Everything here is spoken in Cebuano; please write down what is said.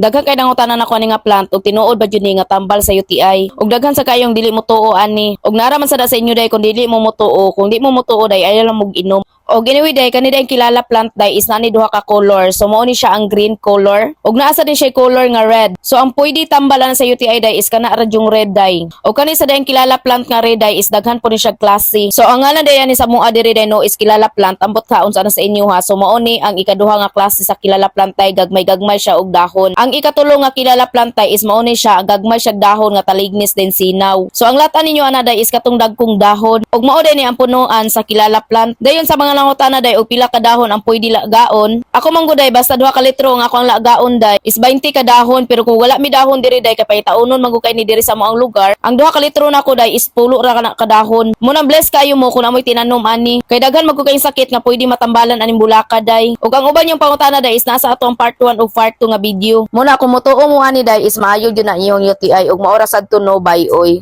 Daghan kay nangutana nako ani nga plant ug tinuod ba jud ni nga tambal sa UTI. Ug daghan sa kayong dili mo tuo ani. Ug nara man sada sa inyo day kung dili mo motuo, kung di mo motuo day ayaw lang mog inom. Og anyway day, kani day kilala plant day is naa ni duha ka color. So mao ni siya ang green color. Ug naa sa din siya color nga red. So ang pwede tambalan sa UTI day is kana ra yung red day. Og kani sa dayang kilala plant nga red day is daghan po ni siya klase. So ang ngalan day ani sa mua diri day no is kilala plant. Ambot kaon sa na sa inyo ha. So mao ni ang ikaduha nga klase sa kilala plant day, gagmay-gagmay siya og dahon. Ang ikatulo nga kilala plant day is mao ni siya gagmay siya dahon nga talignis din sinaw. So ang latan ninyo ana day is katong dagkong dahon. Ug mao day ni ang punuan sa kilala plant. Dayon sa mga nangutana day og pila ka dahon ang pwede lagaon. Ako man gud day, basta 2 ka litro ang ako ang lagaon day is 20 ka dahon, pero kung wala mi dahon diri day kay pahitaunon man gud kay ni diri sa moang lugar. Ang 2 ka litro nako day is 10 ra kana ka dahon. Munang bless kayo mo kung amoy tinanom ani. Kay daghan man gud kayong sakit nga pwede matambalan aning bulaka day. Ug ang uban yung pangutana day is nasa ato ang part 1 ug part 2 nga video. Muna kung motuo mo ani day is maayo jud na iyong UTI ug maora sad to no bye oy.